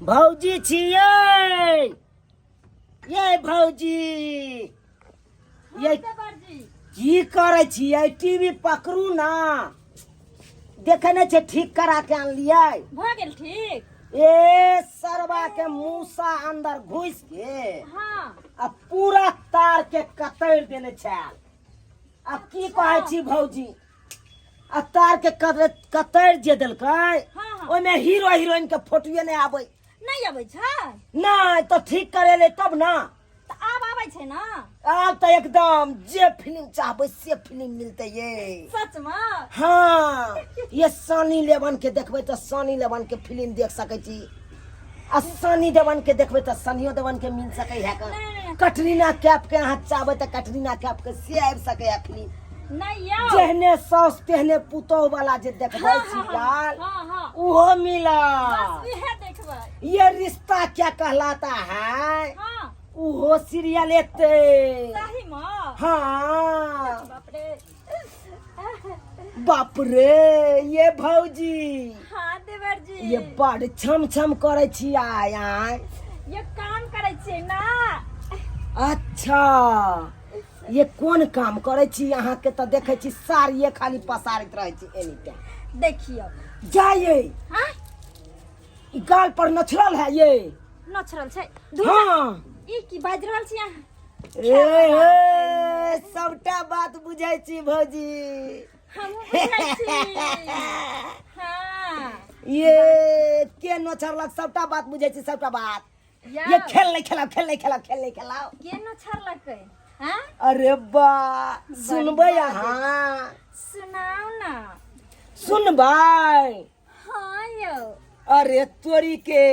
भौजी छियै ये भौजी ये देवर जी। की करै छियै? टीवी पकड़ू ना, देखे नहि छै, ठीक करा के आनलियै। भऽ गेल ठीक? ए सरवा के मूसा अंदर घुस के आ पूरा तार के कतरि देने छल। आ की कहै छी भौजी, आ तार के कतरि जे देलकै, हाँ। ओहिमे हीरो हीरोइन के फोटोए नहि आबै। नहि अबै छै? नहि तऽ ठीक करेले तब ना। तऽ आब आबै छै ना? आब तऽ एकदम जे फिल्म चाहबै से फिल्म मिलतै ये। सच में? हाँ, ये सनी लेवन के देखबै तऽ सनी लेवन के फिल्म देख सकै छी, आ सनी देवन के देखबै तऽ सनियो देवन के मिल सकै है। नहि। कटरीना कैफ के अहाँ चाहबै तऽ कटरीना कैफ के से आबि सकै है फिल्म। नहि यौ। जेहने साउस तेहने पुतोह वाला जे देखबै सीरियल, हाँ हाँ उहो मिला। बस इहे देखबै। ये रिश्ता क्या कहलाता है, उहो सीरियल एते। सही में? हाँ। बाप रे। बाप रे, ये भौजी। हाँ देवर जी। ये बड़ छम छम करै छी आय आय। ये काम करै छियै ना। अच्छा, ये कोन काम करै छी अहाँके? तऽ देखै छी साड़िये खाली पसारैत रहै छी एनी टाइम। देखियौ। जाइए। हाँ। ई गाल पर नछरल है ये। नछरल छै? हाँ। ई की बाजि रहल छी अहाँ? ए हे, सबटा बात बुझै छी भौजी। हमहूँ बुझै छी, हाँ। ये के नोचरलक? सबटा बात बुझै छी, सबटा बात। यौ। ये खेल नहीं खेलाओ, खेल नहीं खेलाओ, खेल नहीं खेलाओ। के नोचरलकै? हाँ। अरे बा, सुनबै अहाँ? सुनाउ ना। सुनबै? हाँ यौ। अरे तोरी के,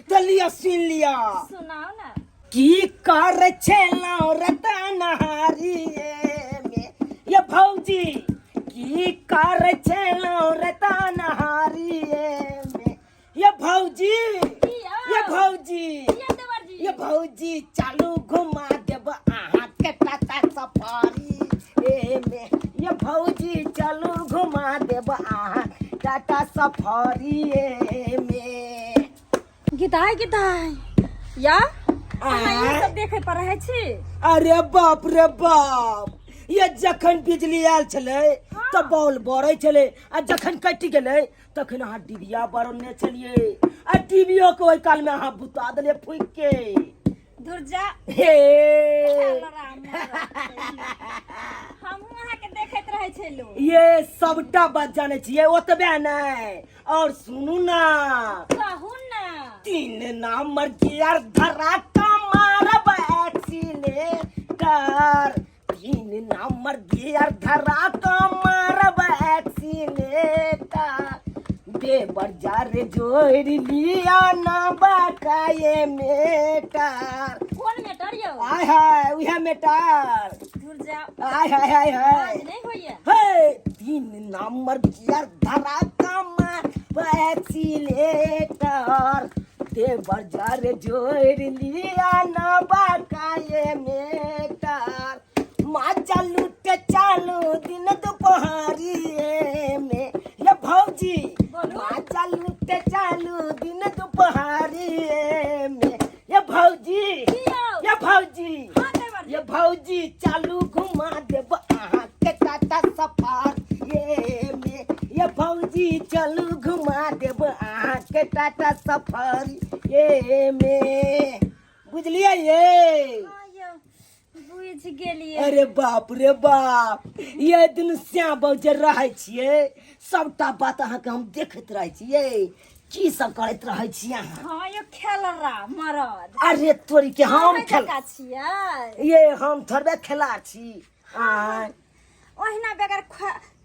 तो लिया, सुन लिया। सुनाउ ना। की कर छेलौ रतनहारी में ये भौजी? की कर छेलौ रतनहारी में ये भौजी? की यौ? ये भौजी। ये देवर जी। ये भौजी, चालू घुमा देब अहाँ के टाटा सफारी ए में। ये भौजी, चलू घुमा देब अहाँ टाटा सफारी ए में। गिदाय गिदाय या, अहाँ ई सब देखे पर रहै छी? अरे बाप रे बाप, ये जखन बिजली आयल छलै तऽ बॉल बरै छलै, आ जखन कटि गेलै तखन अहाँ डिबिया बरने छलियै, आ डिबियो के ओहि काल में अहाँ बुता देलियै फूकि के। दूर जा। हे। हमहूँ अहाँके देखैत रहै छलहुँ। ये सबटा बात जानै छियै, ओतबे नहि, और सुनू ना। कहू ना। 3 नंबर गियर धरा का मारब एक्सीलेटर, 3 नंबर गियर धरा का मारब एक्सीलेटर, देवर जार जोड़ लिया ना बकाये मेटर। कोन मेटर यौ? आय हाय, उहे मेटर। दूर जा। आय हाय हाय हाय। आज नहि होइया। हे, 3 नंबर गियर धरा कमा एक्सीलेटर, देवर जार जोड़ लिया ना बकाये मेटर, माचा लूटे चालू दिन दोपहरी में ये भौजी। बोलू। माचा लूटे चालू दिन दोपहरी में ये भौजी। की यौ? ये भौजी। हाँ देवर जी। ये भौजी, चालू घुमा देब अहाँ के टाटा सफार ये में। ये भौजी, चलू घुमा देब अहाँ के टाटा सफार ये में। बुझलियै ये? हाँ यौ, बुझि गेलियै। अरे बाप रे बाप, ये दिन श्याम बौजे रहै छियै, सबटा बात अहाँके हम देखैत रहै छियै, की सब करैत रहै छी अहाँ। हाँ यौ खेलरा मरद। अरे तोरी के, हम अहाँ खेल जकाँ छियै? ये हम थोड़बे खेला छी आय। ओहिना बगैर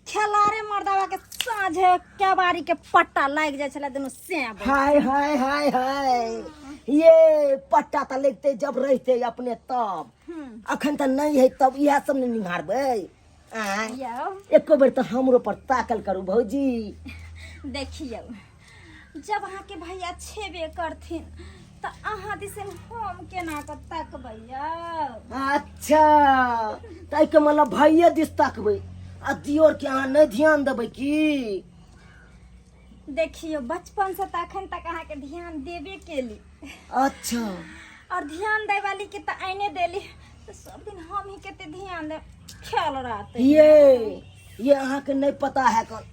खेलारे मर्दावा के साँझे केबाड़ी के पट्टा लागि जाइ छलै दुनू सेब। हाय हाय हाय हाय, ये पट्टा तऽ लगते जब रहते अपने तब, अखन तऽ नहि है, तब इएह सब ने निहारबै आय। यौ। एको बेर तऽ हमरो पर ताकल करू भौजी। देखियौ, जब अहाँके भैया छेबे करथिन तऽ अहाँ दिसन हम केना कऽ तकबै यौ? अच्छा, तऽ एहिके मतलब भैये दिस तकबै आ दियोर के अहाँ नहि ध्यान देबै की? देखियो बचपन से तऽ अखन तक अहाँके ध्यान देबे केली। अच्छा। और ध्यान दै वाली के तऽ आइने देली, तऽ सब दिन हम ही कते ध्यान दे ख्याल रहते। ये अहाँके नहीं पता है कन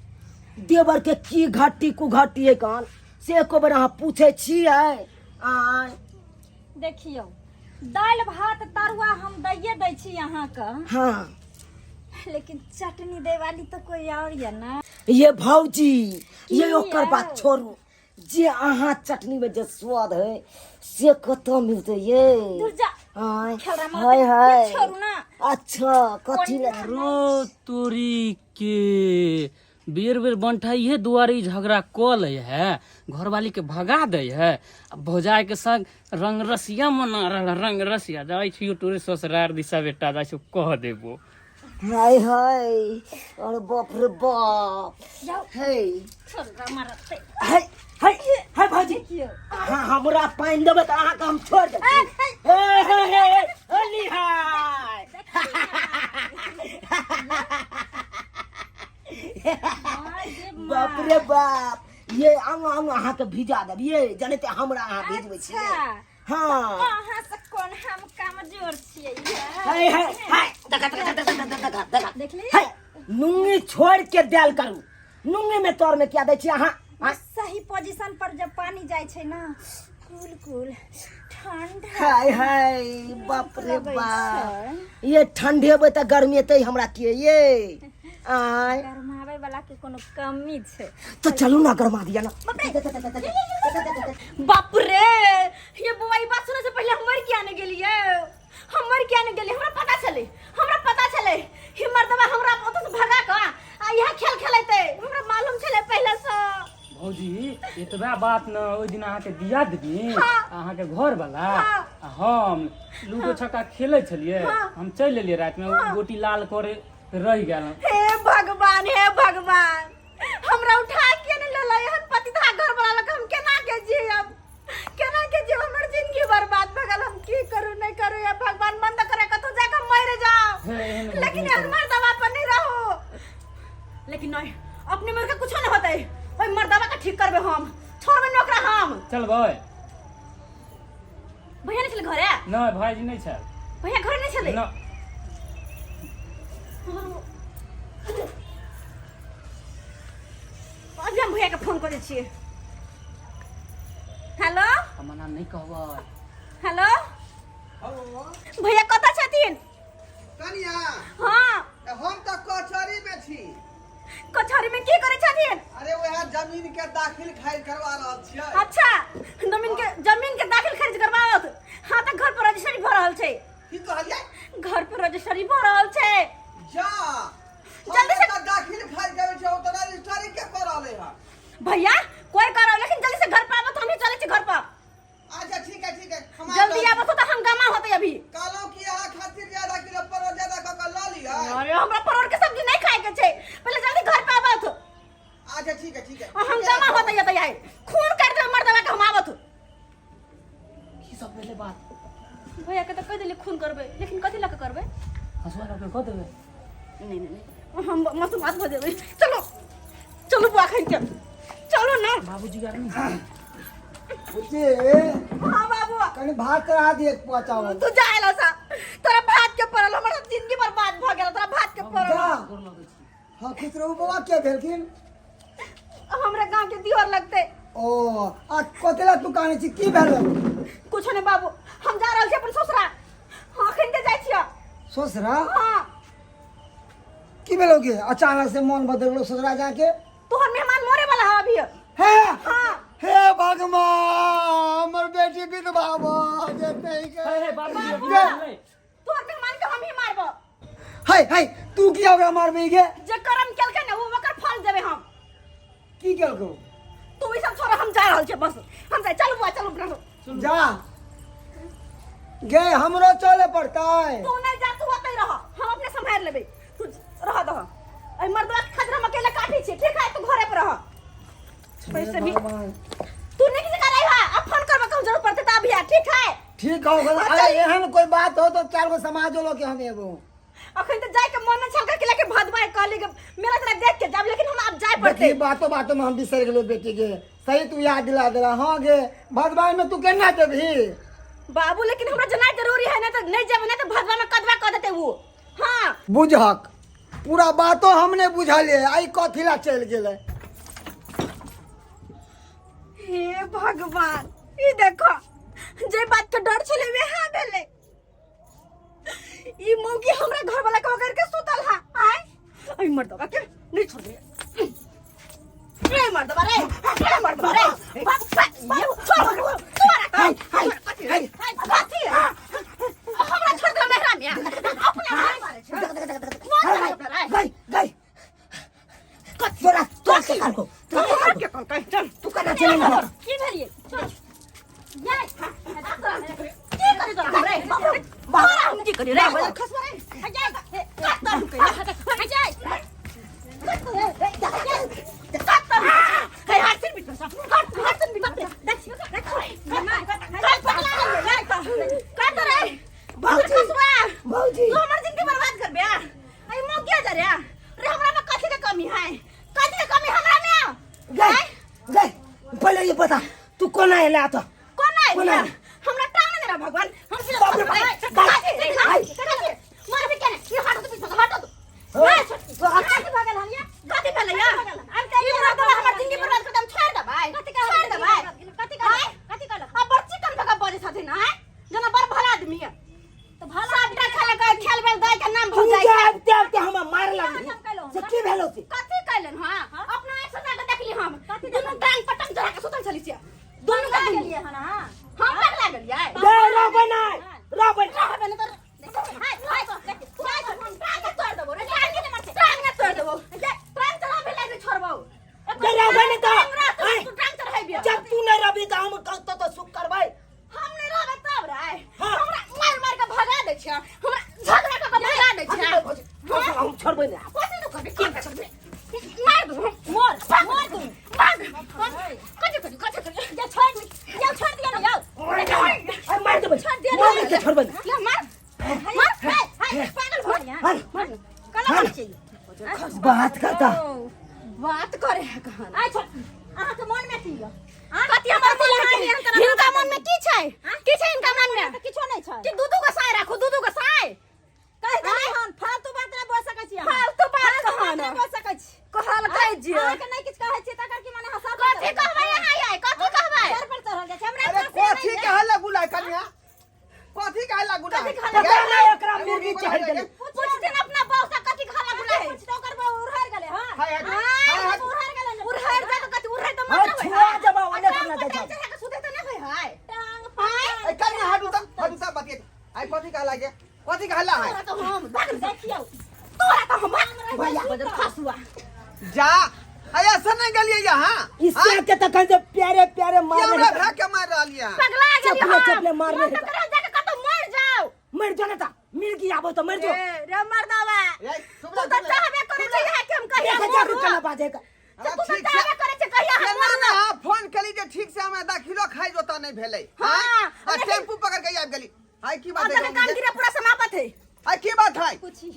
देवर के की घाटी कुघाटी है कन से एको बेर अहाँ पूछे छियै? आय देखियौ दालि भात तरुआ हम दैये दै छी अहाँके। हाँ। लेकिन चटनी दै वाली तो कोई और ये ना। ये भौजी ये की ओकर बात यौ? छोड़ू, जे अहाँ चटनी में जे स्वाद है से कतऽ मिलते ये? दूर जा। हाय खेलरा मत, हाय हाय। ये छोड़ू ना। अच्छा कथी ले? रो तोरी के बेर बेर बंठा इहे दुआरे ई झगड़ा कऽ लै है, घरवाली के भगा दै है आ भौजाई के संग रंग रसिया मना रहल है, रंग रसिया। जाइ छियो तोरे ससुरार दिशा बेटा, जाइ छियो कह देबो। हाय हाय, अरे बाप रे बाप। जाओ। हे छोड़रा मारते। हाय हाय हाय भौजी। देखियौ अहाँ हमरा पानि देबै तऽ अहाँके हम छोड़ि देब। हे हे हे हे होली हाय। बाप रे बाप, ये अंग अंग अहाँके भिजा देब। ये जनते हमरा अहाँ भेजबै छियै? अच्छा। हाँ। अहाँ से कोन हम कमजोर छियै? हाय हाय हाय, देखा देखा देखा देखा देखा देखा। देखली? हाय, नुंगी छोड़ के देल करू, नुंगी में तोर में क्या दै छी अहाँ? हाँ? सही पोजीशन पर जब पानी जाइ छै ना, कुल कुल ठंडा। हाय हाय, बाप रे लगै बाप छै। ये ठंडेबै तऽ गर्मी एतै हमरा के ये? आय गरमाबै वाला के कोनो कमी छै? तो चलू ना, गरमा दिया ना। बाप रे, ये बुआ ई बात सुने से पहले हम मर किया ने गेलिए, हम मर किया ने गेलिए। हमरा पता छलै, हमरा पता छलै ही मर्दबा हमरा ओतऽ से भगा कऽ आ यहाँ खेल खेलैते, हमरा मालूम छलै पहले से। भौजी एतबा बात न, ओहि दिन अहाँके दिया देबी हाँ। अहाँके घर वाला हाँ। आ हम लूडो छक्का खेलै छलियै। हाँ। हम चलि एलियै रातिमे, ओ गोटी लाल करे रहि गेल। हे भगवान, हे भगवान, हमरा उठा के ने लेला एहन पतिता घर वाला लग, हम केना के जियब, केना के जियब? हमर जिंदगी बर्बाद भऽ गेल, हम की करू नहीं करू? हे भगवान, मन तऽ करे कतौ जाके मरि जाओ, हे, एहन लेकिन नहीं करू। हमर दवा पर नहीं रहू। लेकिन नहीं, अपने मर के कुछो नहीं होतै, ओहि मर्दवा के ठीक करबै हम, छोड़बै ने ओकरा हम। चलबै? भैया नहीं छलै घरे? नहि, भाईजी नहि छल। भैया घरे नहीं छलै? न। अभी हम भैया के फोन करै छियै। हेलो। मना नहि कहबै। हेलो। हेलो। भैया कतऽ छथिन? कनिया? हाँ। हम तऽ कचहरी में छी। कचहरी में की करै छथिन? अरे वएह जमीन के दाखिल खारिज करवा रहल छियै। अच्छा, जमीन के दाखिल खारिज करवाओत। हाँ, तऽ घर पर रजिस्ट्री भऽ रहल छै। की कहलियै? घर पर रजिस्ट्री भऽ रहल छै। जा जल्दी से- हम तऽ दाखिल खारिज करै छै, ओतना रजिस्ट्री के कर रहले हन? भैया कोई करो, लेकिन जल्दी से घर पर आबो तो हम ही चले छी घर पर। अच्छा ठीक है, ठीक है, हम जल्दी आबो तो हंगामा होते अभी। कहलहुँ कि अहाँ खातिर ज्यादा किलो परोड़ ज्यादा कऽ कऽ लऽ लिअ। अरे हमरा परोड़ के सब्जी नहीं खाए के छै, पहले जल्दी घर पे आबो तो। अच्छा ठीक है, ठीक है। और हंगामा होते ये आई खून कर दे मर्दवा के, हम आवत। की सब भेलै बात? भैया के तो कह देली खून करबे, लेकिन कथी लऽ के करबे? हँसुआ लऽ के कऽ देबै। नहीं नहीं नहीं, हम मसुमात भऽ जेबै। चलो चलो बुआ खान के चलो ना। बाबूजी आर नहि? बुच्ची। हाँ बाबू। कनि भात चढ़ा दिए एक पुआ चावल। तू जा एला सा, तोरा भात के पड़ल, हमर जिंदगी बर्बाद भऽ गेल, तोरा भात के पड़ल। जा। गोर लगै छी। हाँ, खुश रहू बौआ। के भेलखिन? हमरा गांव के दियोर लगते। ओ, आ कथी ला तू कानै छी? की भेल? कुछो नहीं बाबू, हम जा रहल छी अपन ससुरा। हाँ, अखन के जाइ छियै। ससुरा? हाँ। की भेलो के अचानक से मन बदल गेलो ससुरा जाके? तोहर मेहमान मरे वाला है अभी। हे? हाँ। हे भगवान, हमर बेटी विधवा भऽ जेतै के। हे हे बाबूजी अभी गे। नहि। तोहर मेहमान के हम ही मारबो। हाय हाय, तू की ओकरा मारबही गे? जे कर्म केलकै ने, ओ ओकर फल देबै हम। की केलकौ? तू ई सब छोड़, हम जा रहल छियै, बस हम जाइ। चलू बुआ, चलू अपना। जा गे, हमरो चले पड़तै। तू नहीं जा, तू ओतै रह, हम अपने सम्हारि लेबै। तू रह दह, एहि मर्दवा के खातिर हम अकेले काफी छियै। ठीक है, तू घरे पर रह। पैसे भी भगवान। तू निक जगह रही है, अब फोन करबा कहूँ जरूरत पड़ते त अभी आ, ठीक है? ठीक हो। अरे एहन कोई बात हो तो चार गो समाजो लोग के हम एबो। अखन त जाय के मन न छलका कि, लेकिन कि भदवाई कहली कि मेला तोरा देख के जाब, लेकिन हम अब जाय पड़ते। देखी, बातो बातो में हम बिसर गेलो बेटी के, सही तू याद दिला देला। हाँ गे, भदवाई में तू केना जेबही? बाबू लेकिन हमरा जाना जरूरी है, नहीं तो नहीं जाबे, नहीं तो भदवा में कदवा कह देते वो। हाँ बुझहक, पूरा बातो हमने बुझलिए, आई कथी ला चलि गेलै। हे भगवान, ई देखो जे बात के डर छले वह भेलै। ई मौगी हमरा घर वाला के वगैर के सुतल हा। आय आई मर्दवा के नहीं छोड़ दे, रे मर्दवा रे, रे मर्दवा रे, बाप बाप छोड़ तोरा हाय हाय हाय कथी हमरा छोड़ दे मेहरामिया अपना घर मारे छै। गई गई तोरा तोरा के कहलको? तोरा के कहलकै? चल। तू केना चले ना? की भेलिए? चल याय, की करी तोरा रे? तोरा हम की करी रे? खसवा रे, जाय कत हम करी, जाय कत हे हाथ से बीच में कत हाथ से बीच में देखियो कत कत रे। भौजी। खसवा। भौजी। तू हमर जिंदगी बर्बाद कर बे। आई मौकिया जा रे रे, हमरा में कथी के कमी है? कथी के कमी हमरा में? गई गई, पहले ये बता तू कोना एला तो? कोना आइल? कोना? हमरा टांग ने भगवान हम सिर्फ बाप रे बाप, बाप। मार भी केने ये हटो तो पीछे हटो तो नहीं छोड़, कथी भगल हम या कथी भेलै या? ई मर्दवा हमर जिंदगी बर्बाद कर दम, छोड़ दे भाई, छोड़ दे भाई। कथी कहल? कथी कहल? अब बड़ चिकन भगा बजे छथिन आय, जना बड़ भला आदमी है तो भला सबटा खेल के खेल बेल दे के नाम तू भौ जाय। जा आबते आबते हमरा मार लगली से की भेलो से? कथी कैलन? हां, अपना एक सजा के देखली हम, दुनू टांग पर टांग चढ़ा के सुतल छली छियै दुनू के दुनू। हम पगला गेलियै। गई रहबै नहीं, रहबै। रहबै ने तऽ हाय हाय टांग तोड़ देबो रे, टांग टांग तोड़ देबो, टांग चढ़ाबे लागे छोड़बो। गई रहबै नहीं तऽ तू टांग चढ़ाबी। जब तू नहीं रहबी तऽ हम कतऽ तऽ सुख करबै? हम नहीं रहबै तब रे। हाँ। हमरा मार मार के भगा दै छै, हमरा झगड़ा कऽ के भगा दै छै। हम छोड़बै नहीं। कथी नु करबे? की करबे? मार दू, मोर मोर दू, भाग। कथी करी? कथी करी? जा छोड़, जा छोड़ दिया ना, जाओ। अरे मार देबै। छोड़ दिया। मार के छोड़बै नहीं। या मार मार, हाय हाय, पागल हो गया। हाय। मार कला हाय। चाहिए। बात करता। बात करे है कहान? आइ छोड़, अहाँ के मन में की यो? कथी हमर मन में? हिनका मन में की छै? की छै हिनका मन में? किछो नहि छै। कि दू दू गो साय राखू, दू दू गो साय कहि देलियै हन, फालतू बात नहि बोल सकै छी अहाँ। फालतू बात फालतू बात कहन नहि बोल सकै छी। कहलकै जे अहाँके नहि किछु कहै छी तकर की माने? अहाँ सर पर कथी चढ़ल कहबै अहाँ यै? कथी कहबै? सर पर चढ़ल जाइ छै हमरा। अरे फांसी नहि कथी छै। कहे ला गुलाय कन्या? कथी कहे ला गुलाय? कथी कहला? पता नहीं एकरा मिर्गी चढ़ गेलै। पूछथिन अपना बहू से कथी कहला बुलाय। पूछ तऽ ओकर बहू उड़हरि गेलै हँ। हाय हाय हाय हाय। उड़हरि गेलै ने। उड़हरि जा तऽ कथी उड़हरि तऽ हाँ, मरना होय। छुआ जबा ओने टांग करना पर दे। टांग चढ़ा के सुते तऽ नहि होय है। टांग ए कन्या, हटू तऽ, हटू तऽ, बतिया आई कथी कहला गे? कथी कहला है? तोरा तऽ हम भाग, देखियौ। तोरा तऽ हम भाग भैया बजर खसुआ। जा अया से नहीं गेलिए यहाँ। इससे के तखन से प्यारे प्यारे मार हमरा रहे। भाग के मार रहलिए यहाँ। पगला गेली। चपले हम चपले मार रहे। मन तऽ करत जाके कतौ मर जाओ। मर जो ना ता, मिर्गी आबो तो मर जो। ए रे मर्दावा, ए तू तऽ चाहबे करै छै यहाँ कि हम कहिया एक हजार मरू। रुपया बाजेगा। तू तऽ चाहबे करै छै कहिया हम केना मरू। ना फोन केली जे ठीक से हमरा दाखिलो खाइ जोता नहीं भेलै। हाँ, आ लेकिन- टेम्पू पकड़ के आबि गेली। हाय, की बात अब है? तक काम क्रिया पूरा समाप्त है। हाय, की बात है? पूछी,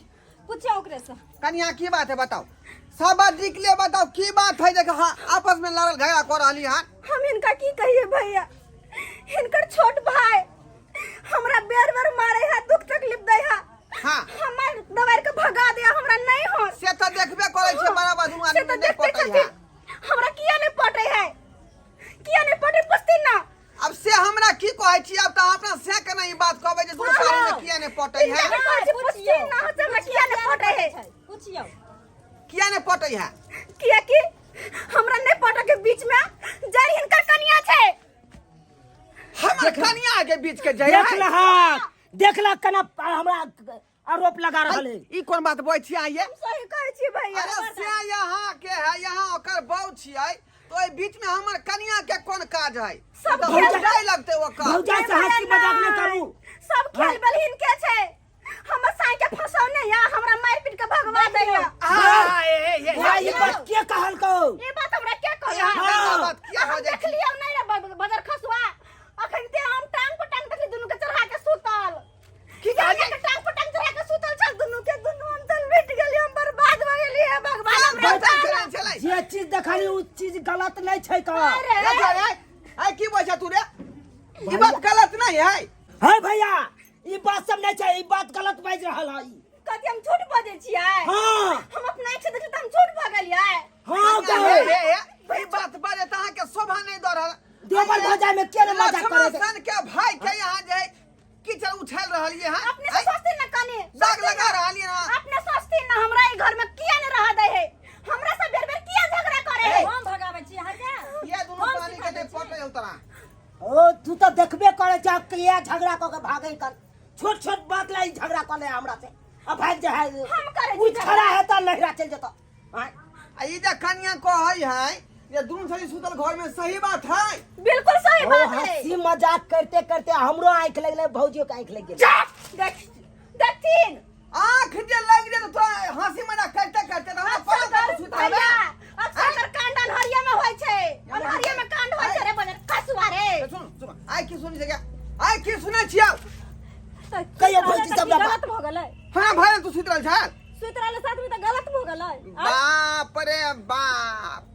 पूछियौ ओकरे से। कन्या, की बात है बताओ, सब बात निकले, बताओ की बात है? देख हाँ, आपस में लड़ल झगड़ा कर रहली हन। हम हिनका की कहिए भैया, हिनकर छोट भाई हमरा बेर बेर मारे है, दुख तकलीफ दे है। हाँ। हमर दवाई के भगा दिया, हमरा नहीं हो। से तो देखबे करै छै बराबर, दुनू से आदमी तो नहीं देखते पटै है। छथिन, हमरा किया नहीं पटे है, किया नहीं पटे, पूछती ना। अब से हमरा की कहै छी? अब तऽ अपना से के नहीं बात कहबै जे दुनू साल में किया नहीं पटै है। हिनका के कहै छी, पूछती ना से हमरा किया नहीं पटे है। पूछियौ किया नहीं पटै है? किया कि हमरा नहीं पटे के बीच में जड़ हिनकर कनिया छै। हमर कनिया के बीच के जय देख लहक, देख लह कना हमरा आरोप लगा रहल है। ई कोन बात बोै छी आइए? सही कहै छी भैया। अरे से यहाँ के है, यहाँ ओकर बहू छियै, तो एहि बीच में हमर कनिया के कोन काज है? सब तऽ खेल- भौजाइ लगतै ओकर। भौजाइ से हंसी मजाक नहीं करू। सब खेल बेल हिनके छै, हमर साई के फंसौने या हमरा मारि पीट के भगवा दैया। आ, ए, ए, ए, भाई, ई बात के कहलकौ? ई बात हमरा के कहल? यहाँ गंदा बात किया हो हम जाइ छै? देखलियौ नहि रे बदर खसुआ, अखन ते हम टांग पर टांग देखली दुनू के चढ़ा के सुतल। की कहलियै? के टांग पर टांग चढ़ा के सुतल छल दुनू के दुनू, हम तऽ लुटि गेलियै, हम बर्बाद। खाली उ चीज गलत नहीं छै का अच्छा रे आय की बोल तू रे ई बात गलत नहीं है है भैया ई बात सब नहीं छै ई बात गलत बाजि रहल है ई। कथी हम झूठ बजै छियै हाँ हम अपना आँखि से देखली तऽ हम झूठ भऽ गेलियै हाँ हे गए हे हे ई बात बाजे त अहाँ के शोभा नहीं दऽ रहल देवर भौजाई में के ने मजाक करे छै? लक्ष्मण के भाई के यहाँ जे है कीचड़ उछाल रहल ये हां अपने से सोचते ना कने दाग लगा रहल ये ना अपने सोचते ना हमरा ई घर में किया ने रह दे है हमरा से बेर बेर किया झगड़ा करे है हम भगाबै छी अहाँके ये दुनू प्राणी के नहीं पकड़े उतरा ओ तू तो देखबे करे छ किया झगड़ा क के भागे कर छोट छोट बात ला ई झगड़ा कर ले हमरा से अब भाग जा है हम करे छी उठ झगड़ा। खड़ा है त नहिरा चल जतो आय आ ई जे कनिया कहै है जे दुनू छली सुतल घर में सही बात है बिल्कुल सही ओ बात है हंसी मजाक करते करते हमरो आंख लगले भौजियो के आंख लग गेलै देख देखथिन आँख जे लग जे तोरा हंसी मजाक करते करते तऽ हमरा अक्सर पलंग पर कर सुताबे भैया अक्सर कर कांड अनहरिया में होय छै अनहरिया में कांड होय छै रे बजर कसुआ रे सुन सुन आइ की सुनी छै आइ की सुनै छियौ कहियो भौजी सब गलत भऽ गेलै हमरा भाई तू सुति रहल छ सुति रहल साथ में तऽ गलत भऽ गेलै बाप रे बाप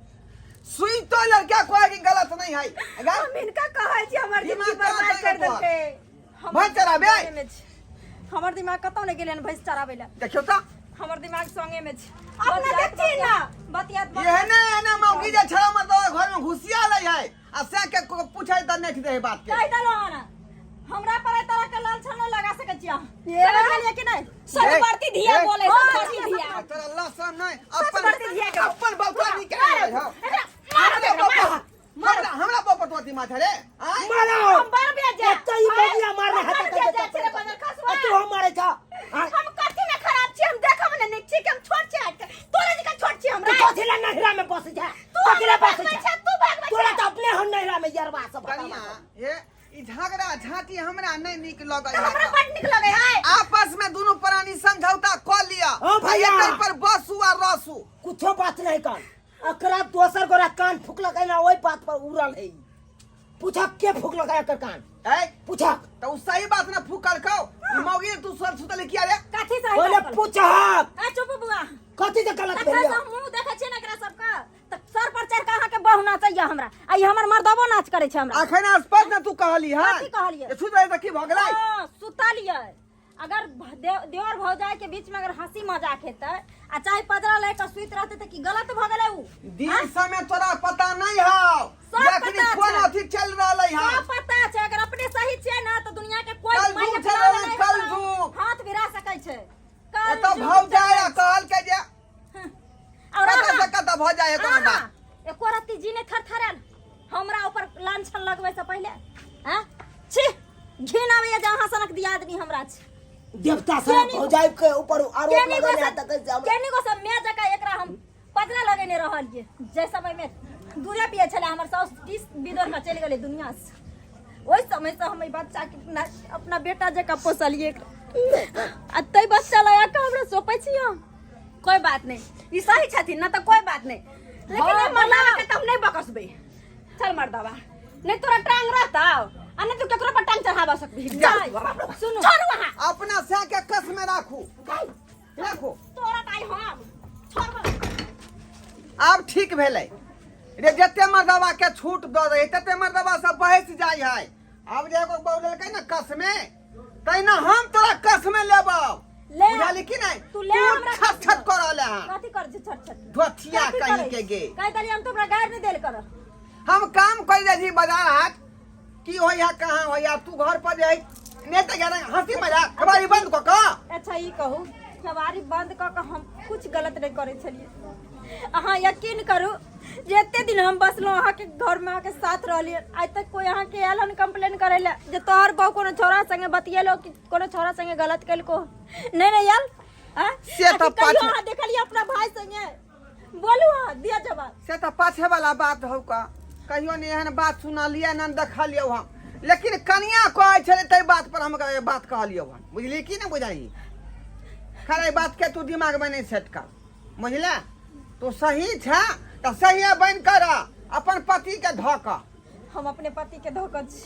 सुई तो लड़का कोई कि गलत नहीं है अगर हम हिनका कहै छी हमर दिमाग जिंदगी कहाँ बर्बाद चलि कर गेल तोहर? देलकै भैंस चराबे? दिमागे में छै। हमर दिमाग कतौ नहि गेलै हन भैंस चराबै लए देखियो तो हमर दिमाग संगे में छै अपने देखथिन ना। बतियात ये ने ने मौगी जे छड़ा मतलब घर में घुसिया लै है आ से के पूछै त नहीं दे बात के कहि देलहुँ हन हमरा पर एहि तरह के लालछन नहि लगा सकै छी अहाँ समझ गेलियै कि नहि सतबरती धिया बोले सतबरती धिया तोरा लहसुन नहीं अपन बरती धिया के। अपन बौका निकाल रहे हो मारो हमरा हमरा हमरा बाप पटवती माथे रे आय मारो हम बर बेजा एक तो ई बगिया मारने हम हाथ बर बेजा छी रे बदर खसुआ आ तू हम मारे छ आय, हम कथी में खराब छी हम देखब ने नीक छी कि हम छोट छी हट के तोरे जकाँ छोट छी तू हमरा कथी ला नहिरा में बस जा तू कथी ला हमरा बस भगबै जा छै तू भगबै तोरा छै तो अपने हम नहिरा में यरवा सब कनिया हे ई झगड़ा झांटी हमरा नहीं नीक लगल तऽ हमरा बड नीक लगै है आपस में दुनू प्राणी समझौता क लिया हाँ भैया। एकर पर बसु आ रसु कुछो बात नहीं कर एकरा दोसर गोरा कान फुकलक है ना ओहि बात पर उड़ल है पूछक के फुकलक है एकर कान ए पूछक तो उ सही बात ना फूकल कौ मौगी तू सब सुतल किया रे कथी सही पहिले बात पूछक आ चुप बुआ कथी से गलत तखन भेल से हम मुंह देखै छियै ने एकरा सबके तऽ सर पर चढ़ के अहाँके बहु नाचैया हमरा आ ई हमर मर्दबो नाच करै छै हमरा अखन स्पष्ट ना तू कहली हां कथी कहलियै? सुत रहे त की भ गेलै हाँ, सुतलियै अगर देवर भौजाई के बीच में अगर हंसी मजाक हेतै आ चाहे पजरा लए कऽ सुति रहतै तऽ की गलत भऽ गेलै उ दिन समय तोरा पता नहीं हौ सब जखनी पता कोन छै। अथी चल रहलै हँ सब पता छै अगर अपने सही छियै ना तऽ दुनिया के कोई कल माय जुग के चल बुलावे रहलै, नहि कल हमरा जुग। हाथ भिरा सकै छै कल एतऽ जुग भौजाई चलै छै। कहल के जे और कतऽ अहाँ से कतऽ भऽ जाइ है कोनो अहाँ बात एको रत्ती जी नहि थरथरायल हमरा ऊपर लांछन लगबै से पहिले हैं छी घिन आबैया जे अहाँ सनक दियादनी हमरा छी देवता सब केनी- भौजाई के ऊपर आरोप केनी गो लगेने से है तकर से हमरा केनी गो से मैं जकाँ एकरा हम पजरा लगेने रहलियै जाहि समयमे दूधे पियै छलै हमर साउस 30 बिदोर के चलि गेलै दुनिया से ओहि समयसँ हम एहि बच्चाके अपना अपना बेटा जकाँ पोसलियै एकरा। आ ताहि बच्चा लगा कऽ हमरा सौंपै छी अहाँ कोई बात नहीं ई सही छथिन ना तऽ कोई बात नहीं लेकिन हाँ, ई मर्दावा के तऽ हम नहीं बकसबै चल मर्दावा नहीं तोरा टांग रहता आ नहीं तू केकरो पर टांग चढ़ावा सकबी सुनू छोड़ वहाँ अपना सै के कस में राखू राखू तोरा ताई हम छोड़ आब ठीक भेलै रे जते मर्दबा के छूट दऽ दै तते मर्दबा सब बहस जाइ है आब जे एगो बौलेलकै ने कस में तहिना हम तोरा कस में लेबौ ले। बुझलही कि नहि तू ले हमरा छत कस छत में। कऽ रहले हँ कथी कर छै छट छट धोथिया कथी कहीं करै के गे कहि देलियै हम तोरा गारि नहि देल कर हम काम कर जाइ छी बाजार हाट की होइया कहाँ होइया तू घर पर जाइ नहि तऽ गेल हंसी मजाक केबाड़ी बंद कऽ कऽ अच्छा ई कहू केवाड़ी बंद कऽ कऽ हम कुछ गलत नहि करै छलियै अहाँ यकीन करू जे एते दिन हम बसलहुँ अहाँके घरमे अहाँके साथ रहलियै आइ तक कोई अहाँके आयल हन कंप्लेन करै लए जे तोहर बहु कोनो छौड़ा संगे बतियेलो कि कोनो छौड़ा संगे गलत केलको नहि नहि आयल आँय? से तऽ आ कि कहियो पाछे- अहाँ देखलियै अपना भाई संगे बोलू अहाँ दिअ जवाब से तऽ पाछे वाला बात हौ का कहियो ने एहन बात सुनलियै ने देखलियौ हम लेकिन कनिया कहै छलै ताहि बात पर हम बात कहलियौ हन बुझली कि नहि बुझाही खैर एहि बात के तू दिमागमे नहि सेट कर बुझले तू सही छै तऽ सहिए बनि कर अपन पतिके धऽ कऽ हम अपने पति के धोखा छी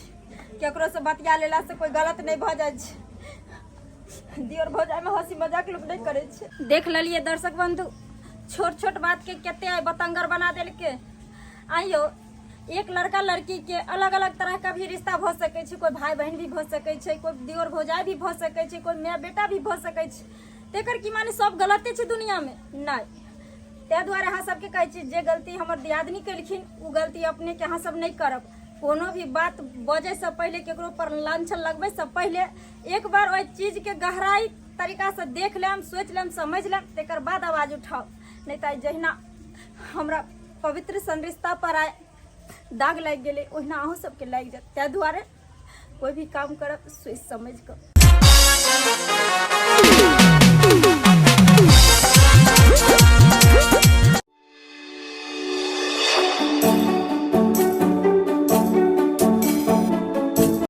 केकरो से बतिया लेला से कोई गलत नहीं भऽ जाइ छै दियोर भौजाई में हंसी मजाक लोग नहीं करै छै देख लेलियै दर्शक बंधु छोट छोट बात के कते आइ बतंगर बना देलकै। आइयो एक लड़का लड़की के अलग अलग तरह का भी रिश्ता भऽ सकै छै, कोइ भाई बहन भी भऽ सकै छै, कोइ दियोर भौजाइ भी भऽ सकै छै, कोइ माय बेटा भी भऽ सकै छै। तेकर की माने सब गलते छै दुनिया में? नहि। ताहि दुआरे अहाँ सबके कहै छी, जे गलती हमर दियादनी केलखिन ओ गलती अपनेके अहाँ सब नहि करब। कोनो भी बात बजैसँ पहिले, केकरो पर लांछन लगबैसँ पहिले एक बार ओहि चीजके गहराई तरीकासँ देख लेम, सोचि लेम, समझि लेम, तकर बाद आवाज उठाउ। नहि तऽ जहिना हमरा पवित्र सन रिश्ता पर आइ दाग लागि गेलै, ओहिना अहूँ सबके लागि जायत। ताहि दुआरे कोइ भी काम करब सोचि समझि कऽ।